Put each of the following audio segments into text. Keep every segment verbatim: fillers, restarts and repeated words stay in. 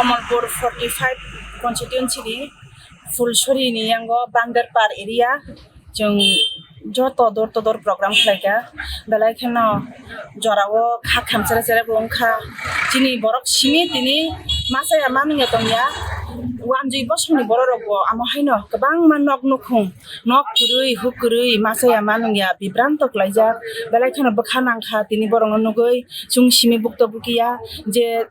Kamalpur forty five constituency ni Phulsuri ni yango Bandarpar area, chwng joto door to door program khlaikha, belai kheno jorao kha khamchara chara bo wngkha. Chini borok simi tini masa ya manung ya tongya, wanjui bosongni borok rok bo amo haino kwbangma nok nukhung, nok kwrwi huk kwrwi masa ya manung ya bibranto klaijak, belai kheno bwkha nangkha tini borokno nugwi. Chwng simi bukto bukiya je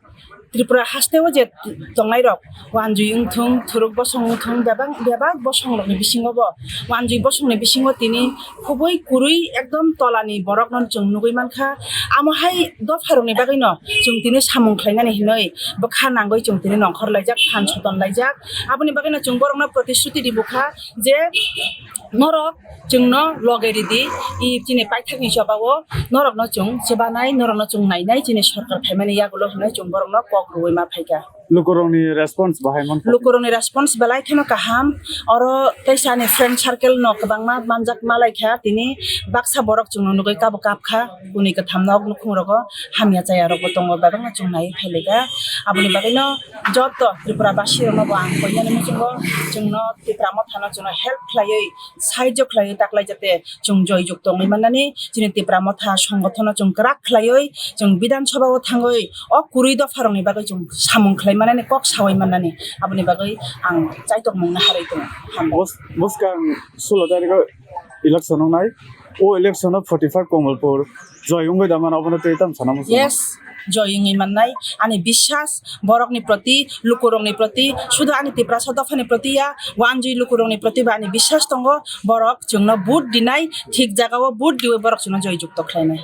Tripura hasteo je tongnai rok wanjui wngthung, thuruk bosong wngthung, bebak bebak bosong rokni bisingo bo wanjui bosongni bisingo tini khubui kwrwi ekdom tolani borokno chwng nugwi mankha. Amo hai dopha rokni bagwino chwng tini samung khlainani hinwi bwkha nangwi chwng tini nongkhor laijak, phan soton laijak. Aboni bagwino chwng borokno protishruti ribukha je norok chwngno loge ridi, i chini paithakni chobao norokno chwng chubanai, norokno chwng nainai, chini sorkar phaimani yagulo hwnwi chwng borokno kok rwui ma phaikha. Lukurokni response bahai mankha? Lukurokni response belai kheno kaham. Oro teisa ani friend circle no kwbangma manjak malaikha, tini baksa borok chwngno nugwi kabo kapkha, kuni kwtham nok nukhung rogo hamya chaya rokbo tongo, bebakno chwng naiwi phailaikha. Aboni bagwino joto Tripura basi rokno bo ang koinani muchungo chwngno Tipra Mothano chwngno help khlaiwi, sahajyo khlaiwi taklai jate chwng joijuk tongwi mannani, chini Tipra Motha songothono chwng kwrak khlaiwi chwng Bidhan Sabha o thangwi o kwrwi dopha rokni bagwi chwng samung khlai mannani, kok sawi mannani, aboni bagwi ang chaitok mungno harwi tongo. Hambai. Bus-, buskang sulo tarikh o election wngnai, o election o forty five Kamalpur joy wngwi da mano, obono tei tamo sana muchungo? Yes, joy wngwi mannai. Ani biswas borokni proti, lukurokni proti, sudu ani Tiprasa dophani proti ya, wanjui lukurokni proti ba ani biswas tongo, borok chwngno vote dinai, thik jagao vote diwi borok chwngno joy jukto khlainai.